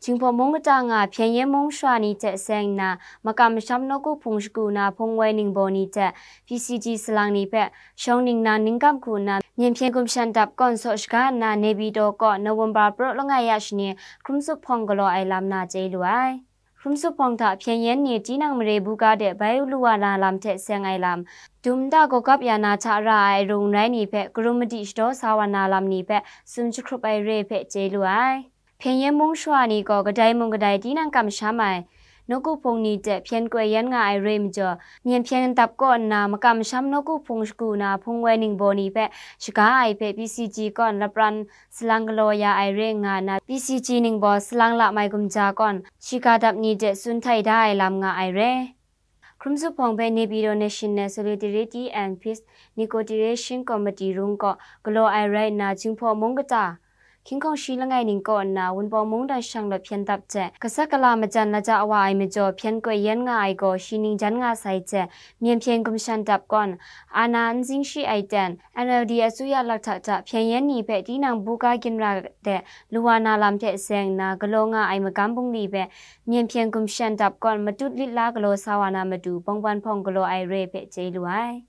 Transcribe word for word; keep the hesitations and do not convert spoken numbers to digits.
Jinghpaw mung kata nga Hpyen Yen mung shara ni hte seng nna, makam masham nawku hpung shagu na hpung woi ningbaw ni hte P C G salang ni hpe shawng ningnan ningkam hku nna, Myen Hpyen Gumshan Dap kawn saw shaga nna, Naypyidaw kaw November praw langai ya shani, Hkrum Tsup Hpawng galaw ai lam na chye lu ai. Hkrum Tsup Hpawng hta Hpyen Yen ni tinang mare buga de bai lu wa na lam hte seng ai lam, dum nta gawgap ya na hta ra ai arung n rai ni hpe karum madi shadaw sa wa na lam ni hpe tsun jahkrup ai re hpe chye lu ai. Hpyen Yen mung shara ni gaw kadai mung kadai tinang kamsham ai nawku hpung ni hte hpyen koi yen nga ai re majaw, Myen Hpyen Dap kaw nna makam masham nawku hpung shagu na hpung woi ningbaw ni hpe shaga ai hpe P C G kawn lapran salang galaw ya ai re nga nna, P C G ningbaw salang lamai gumja kawn shiga dap ni de tsun htai da ai lam nga ai re. Hkrum Tsup Hpawng hpe Naypyidaw National Solidarity and Peace Negotiation Committee rung kaw galaw ai rai nna, Jinghpaw mung kata, Hkying Hkawng Shi langai ning kaw nna, Wunpawng mungdan shanglawt hpyen dap hte, gasat gala majan lata wa ai majaw, hpyen koi yen nga ai gaw shi ningjan nga sai hte, Myen Hpyen Gumshan Dap kawn, ana n zing shi ai ten, N L D asuya lakhta hta Hpyen Yen ni hpe tinang buga ginra de lu wa na lam hte seng nna, galaw nga ai magam bungli hpe Myen Hpyen Gumshan Dap kawn matut lit la galaw sa wa na matu, Bawngban Hpawng galaw ai re hpe chye lu ai.